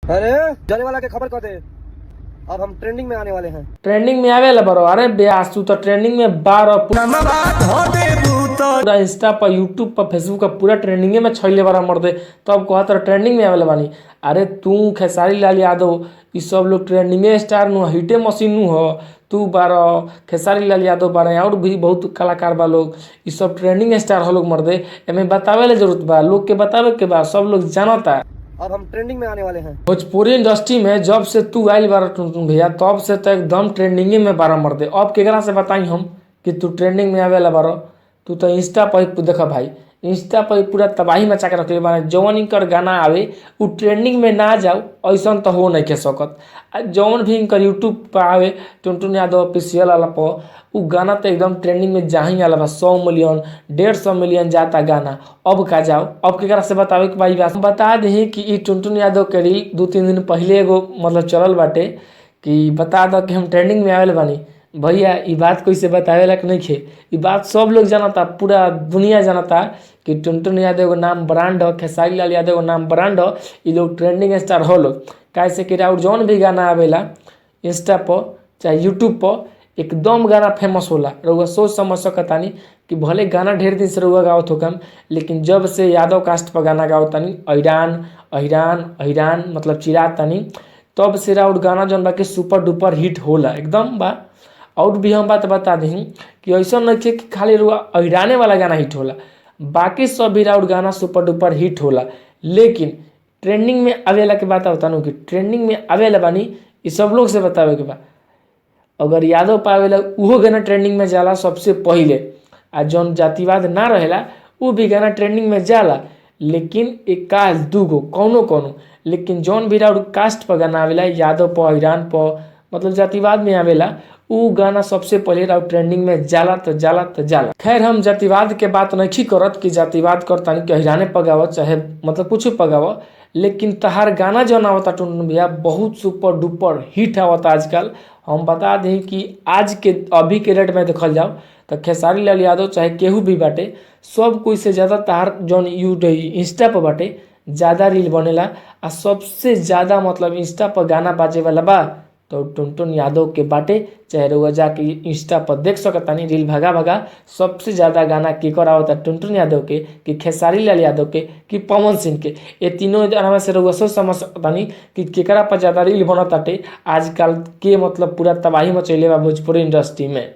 अरे जाने वाला के खबर कर दे, अब हम ट्रेंडिंग में आने वाले हैं। ट्रेंडिंग में आवेला बरो। अरे ब्यास, तू तो ट्रेंडिंग में बार पूरा इंस्टा पर, यूट्यूब पर, फेसबुक पर पूरा ट्रेंडिंगे में छैले बारा मर्दे, तब कहत रह ट्रेंडिंग में आवेला बानी। अरे तू खेसारी लाल यादव ई सब लोग ट्रेंडिंगे स्टार नु, हिटे मशीन नु हो। तू बार, खेसारी लाल यादव बारे और भी बहुत कलाकार बा लोग, ई सब ट्रेंडिंग स्टार हो लोग मर्दे। एमे बतावे ले जरूरत बा? लोग के बतावे के बा, सब लोग जानता। अब हम ट्रेंडिंग में आने वाले हैं। भोजपुरी इंडस्ट्री में जब से तू आयल बारा टुनटुन भैया, तब से तो एकदम ट्रेंडिंगे में बारा मर्दे। अब केकरा से बताई हम कि तू ट्रेंडिंग में आवेला बारो? तू तो इंस्टा पर देखा भाई, इंस्टा पर पूरा तबाही मचा के रखले बारे। जौन इनकर गाना आवे उ ट्रेंडिंग में ना जाओ, ऐसन तो हो नहीं के सकत। आ जौन भी इनकर यूट्यूब पर आवे टुनटुन यादव ऑफिशियल वाला पर, उ गाना तो एकदम ट्रेंडिंग में जाही आला बा। 100 मिलियन, 150 मिलियन जाता गाना। अब का जाओ, अब केकरा से बतावे के भाई? बात बता दही कि ई टुनटुन यादव के रील 2-3 दिन पहले एगो मतलब चलल बाटे कि बता दो कि हम ट्रेंडिंग में आवेल बानी। भैया ई बात कैसे बतावे लायक नहीं खे, ई बात सब लोग जानता, पूरा दुनिया जानता कि टुनटुन यादव के नाम ब्रांड हो, खेसारी लाल यादव के नाम ब्रांड हो, ई लोग ट्रेंडिंग स्टार हो लोग। कैसे कि और जौन भी गाना आवेला इंस्टा पर चाहे यूट्यूब पर, एकदम गाना फेमस होला। रउआ सोच समझ सकतानी कि भले गाना ढेर दिन से रउआ गावत होकम, लेकिन जब से यादव कास्ट पर गाना गावतानी, अहिरान अहिरान अहिरान मतलब चिरातानी, तब से राउर गाना जौन बा कि सुपर डुपर हिट होला एकदम बा। और भी हम बात बता दी कि ऐसा नहीं कि खाली रुआ अहिराने वाला गाना हिट होला, बाकी सब भी राउर गाना सुपर डुपर हिट होला। लेकिन ट्रेंडिंग में आवेला के बात आवता कि ट्रेंडिंग में आवेला बानी, ये सब लोग से बतावे के बा। अगर यादव पावेला उहो गाना ट्रेंडिंग में जाला सबसे पहिले, आ जौन जातिवाद ना रहेला उ भी गाना ट्रेंडिंग में जाला, लेकिन एक काल दूगो कौनो कौनो। लेकिन जौन भी राउर कास्ट पर गाना आवेला, यादव पर, अहिरान पर, मतलब जातिवाद में आवेला, उ गाना सबसे पहले राउर ट्रेंडिंग में जाला तो जाला तो जाला। खैर हम जातिवाद के बात नहीं करत कि जातिवाद करतानी कि अहिराने पगाव चाहे मतलब कुछ पगाव, लेकिन तहार गाना जौन आवता टुनटुन भैया बहुत सुपर डुपर हिट आवता आजकल। हम बता दें कि आज के अभी के रेट में देखल जाओ तो खेसारी लाल यादव चाहे केहू भी बाटे, सब कोई से ज़्यादा तहार जौन यूट्यूब इंस्टा पर बाटे ज़्यादा रील बनेला, आ सबसे ज़्यादा मतलब इंस्टा पर गाना बाजे वाला बा तो टुनटुन यादव के बाटे। चाहे रउआ जाके इंस्टा पर देख सकतानी रील भगा भगा सबसे ज़्यादा गाना केकर आवता, टुनटुन यादव के कि खेसारी लाल यादव के कि पवन सिंह के। ये तीनों जना से रउआ सोच समझ सकतानी कि केकरा पर ज़्यादा रील बनताटे आजकल के, मतलब पूरा तबाही मचैले बा भोजपुरी इंडस्ट्री में।